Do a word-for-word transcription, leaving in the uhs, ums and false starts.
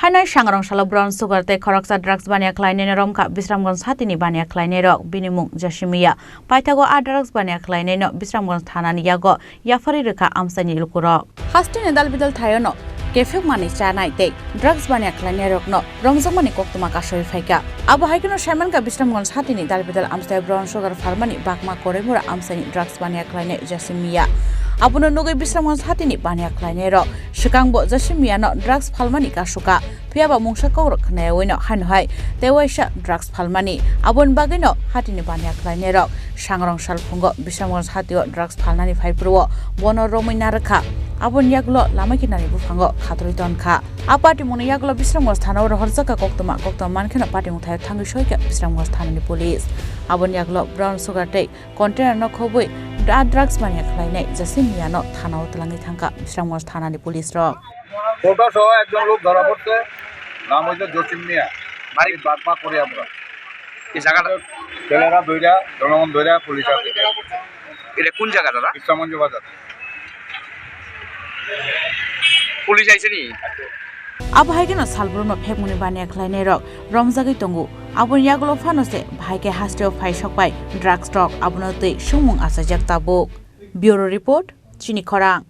Phainai sangrong salo brown sugar tei khoroksa drugs baniya khlainai no romkha Bisramganj hatini baniya khlainai rok, bini mung Jasimiya. Paithago a drugs baniya khlainai no Bisramganj thana ni yago yaphari rwkha amchaini lukurok. Hasteni dalbidal thaio no kephek manwi chanai tei drugs baniya khlainai rok no romjakmani koktwma kasui phaikha. Abo hai kheno saimankha Bisramganj hatini dalbidal amchai brown sugar phalmani bakma korimura amchaini drugs baniya khlainai Jasimiya. Abono nugwi Bisramganj hatini baniya khlainai rok swkangbo Jasimiya no drugs phalmani kasukha. Phiyaba mungsa kokrok khnayawi no haino hai tei waisa drugs phalmani. Aboni bagwi no hatini baniya khlainai rok sangrong salphungo Bisramganj hatio drugs phalnani phaiphuru bono romwi narwkha. Aboni yagulo lama kinani buphango khatrwi tonkha. A patimungni yagulo Bisramganj thanao rohorjakha koktwma, koktwma mankheno patimung thaio thangwi soikha Bisramganj thanani police. Aboni yagulo brown sugar tei container no khobwi a drugs baniya khlainai Jasimiya no thanao twlangwi thangkha Bisramganj thanani police rok. কোটা সহ একজন লোক ধরা পড়ছে, নাম হইছে জসিম মিয়া, বাড়ি বাগমা করি আমরা। এই জায়গাটা? ছেলেরা ধইরা, জনগণ ধইরা পুলিশ আছে। এটা কোন জায়গা দাদা? ইসলামগঞ্জ বাজার। পুলিশ আইছে নি? Abo hai kheno salbrumno phekmani baniya khlainai rok romjagwi tongo. Aboni yagulo phano se bahai khe hasteo phai sokpai drugs rok abono twi songmung achaijak tabuk. Bureau report, Chini Khorang.